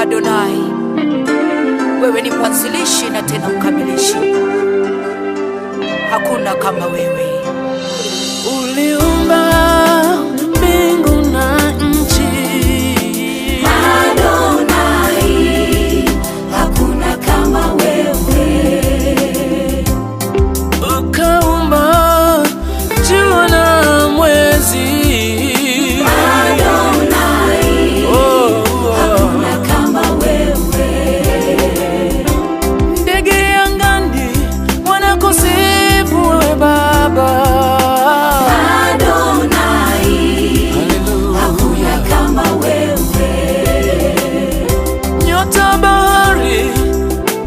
Adonai, wewe ni mwanzilishi na tena mkamilishi, hakuna kama wewe. Uliumba mbingu na nchi. Adonai, hakuna kama wewe. Ukaumba jua na mwezi. Adonai, Oh, hakuna kama wewe. Ndege angani wanakusifu wewe Baba. Adonai, Haleluya. hakuna kama wewe. Nyota bahari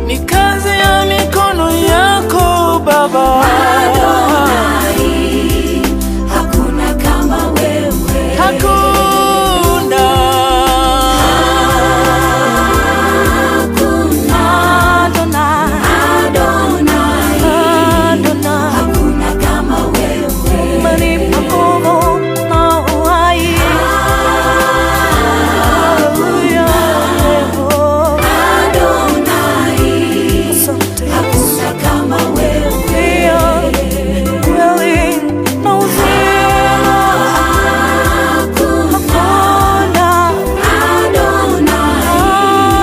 ni kazi ya mikono yako Baba. Adonai, hakuna kama wewe. Hakuna. Adonai, Adonai, Adonai, hakuna kama wewe. umenipa nguvu na uhai. Haleluya. Adonai, Asante. hakuna kama wewe. Pia, kweli na uzima. Hakuna. Adonai,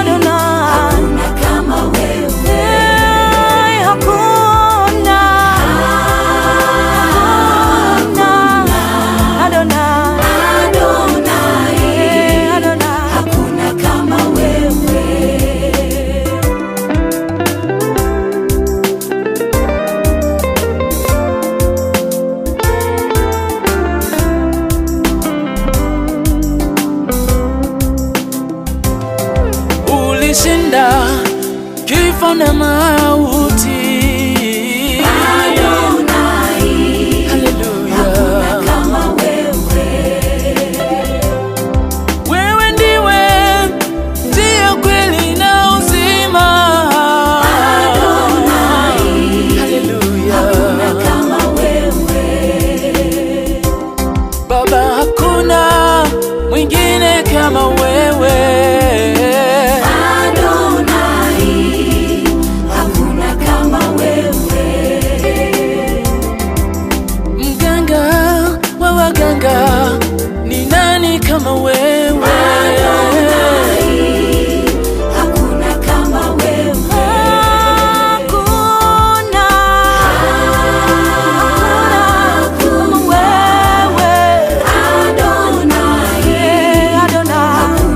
Adonai. hakuna kama wewe. Hey, hakuna. Hakuna. Adonai. Adonai, Hey, Adonai. hakuna kama wewe. Ulishinda kifo na mauti. Adonai, Haleluya. kama wewe. Wewe ndiwe njia, kweli na uzima. Adonai, Haleluya. kama wewe. Baba, hakuna mwingine kama wewe. Adonai, hakuna kama wewe. Mganga wa waganga ni nani kama wewe? Adonai, hakuna kama wewe. Hakuna. Hakuna kama wewe. Adonai, Hey, Adonai.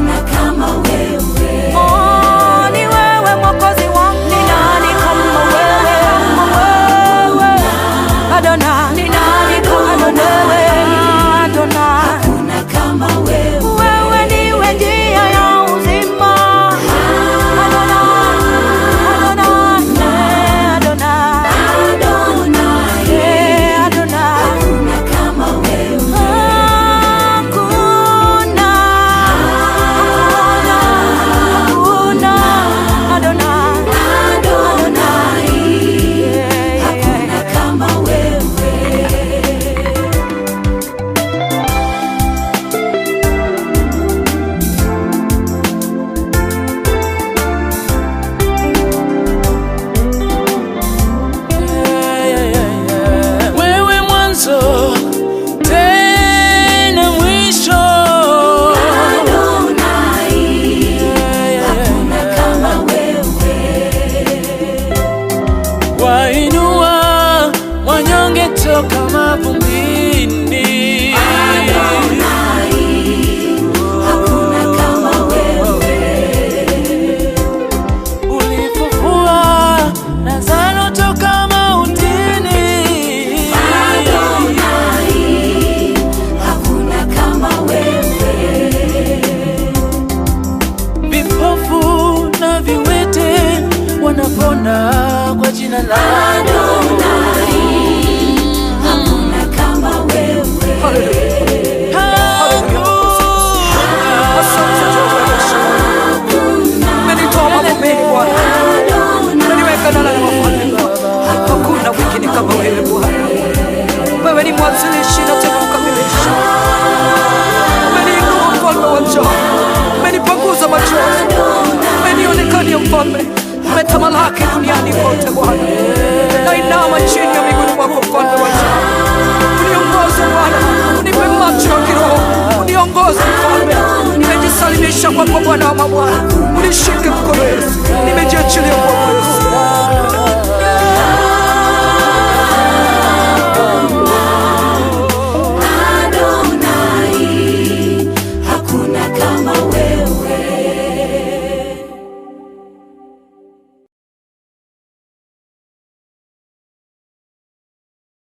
mabwana.